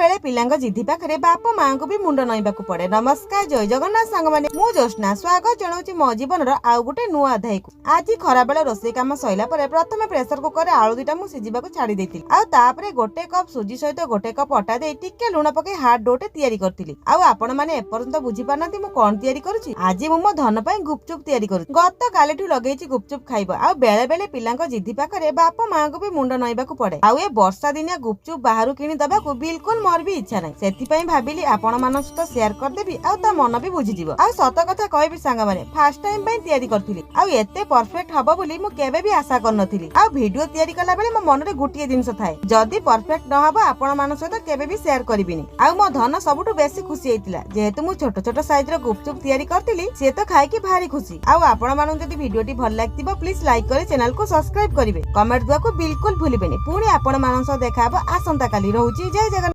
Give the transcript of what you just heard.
ବେଳେ ପିଲାଙ୍କ ଜିଦି ପାଖରେ ବାପ ମାଆଙ୍କୁ ବି ମୁଣ୍ଡ ନଇଁବାକୁ ପଡେ। ନମସ୍କାର, ଜୟ ଜଗନ୍ନାଥ ସାଙ୍ଗମାନେ। ମୁଁ ଜ୍ୟୋତ୍ସ୍ନା, ସ୍ୱାଗତ ଜଣାଉଛି ମୋ ଜୀବନର ଆଉ ଗୋଟେ ନୂଆ ଅଧ୍ୟାୟକୁ। ଆଜି ଖରାବେଳ ରୋଷେଇ କାମ ସରିଲା ପରେ ପ୍ରଥମେ ପ୍ରେସର କୁକରରେ ଆଳୁ ଦିଟା ମୁଁ ସିଝିବାକୁ ଛାଡି ଦେଇଥିଲି। ଆଉ ତାପରେ 1 କପ୍ ସୁଜି ସହିତ 1 କପ୍ ଅଟା ଦେଇ ଟିକେ ଲୁଣ ପକେଇ ହାର୍ଡ ଡୋଟେ ତିଆରି କରିଥିଲି। ଆଉ ଆପଣ ମାନେ ଏପର୍ଯ୍ୟନ୍ତ ବୁଝିପାରୁନାହାନ୍ତି ମୁଁ କଣ ତିଆରି କରୁଛି। ଆଜି ମୁଁ ମୋ ଧନ ପାଇଁ ଗୁପଚୁପ ତିଆରି କରୁଛି। ଗତ କାଲିଠୁ ଲଗେଇଛି ଗୁପଚୁପ ଖାଇବ। ଆଉ ବେଳେ ବେଳେ ପିଲାଙ୍କ ଜିଦି ପାଖରେ ବାପ ମାଆଙ୍କୁ ବି ମୁଣ୍ଡ ନଇଁବାକୁ ପଡେ। ଆଉ ଏ ବର୍ଷା ଦିନିଆ ଗୁପଚୁପ ବାହାରୁ କିଣି ଦବାକୁ ବିଲକୁଲ ମୋର ବି ଇଚ୍ଛା ନାହିଁ। ସେଥିପାଇଁ ଭାବିଲି ଆପଣ ମାନଙ୍କ ସହିତ ସେୟାର କରିଦେବି ଆଉ ତା ମନ ବି ବୁଝିଯିବ। ଆଉ ସତ କଥା କହିବି ସାଙ୍ଗମାନେ, ଫାର୍ଷ୍ଟ ଟାଇମ ପାଇଁ ତିଆରି କରିଥିଲି ଆଉ ଏତେ ପରଫେକ୍ଟ ହବ ବୋଲି ମୁଁ କେବେ ବି ଆଶା କରିନଥିଲି। ଆଉ ଭିଡିଓ ତିଆରି କଲା ବେଳେ ମୋ ମନରେ ଗୋଟିଏ ଜିନିଷ ଥାଏ, ଯଦି ପରଫେକ୍ଟ ନ ହବ, ଆପଣ ମାନଙ୍କ ସହିତ କେବେ ବି ସେୟାର କରିବିନି। ଆଉ ମୋ ଧନ ସବୁଠୁ ବେଶୀ ଖୁସି ହେଇଥିଲା। ଯେହେତୁ ମୁଁ ଛୋଟ ଛୋଟ ସାଇଜର ଗୁପଚୁପ ତିଆରି କରିଥିଲି, ସିଏ ତ ଖାଇକି ଭାରି ଖୁସି। ଆଉ ଆପଣ ମାନଙ୍କୁ ଯଦି ଭିଡିଓଟି ଭଲ ଲାଗିଥିବ, ପ୍ଲିଜ ଲାଇକ୍ କରି ଚ୍ୟାନେଲକୁ ସବସ୍କ୍ରାଇବ କରିବେ। କମେଣ୍ଟ ଦେବାକୁ ବିଲକୁଲ ଭୁଲିବେନି। ପୁଣି ଆପଣ ମାନଙ୍କ ସହ ଦେଖା ହବ ଆସନ୍ତା କାଲି। ରହୁଛି, ଜୟ ଜଗନ୍ନାଥ।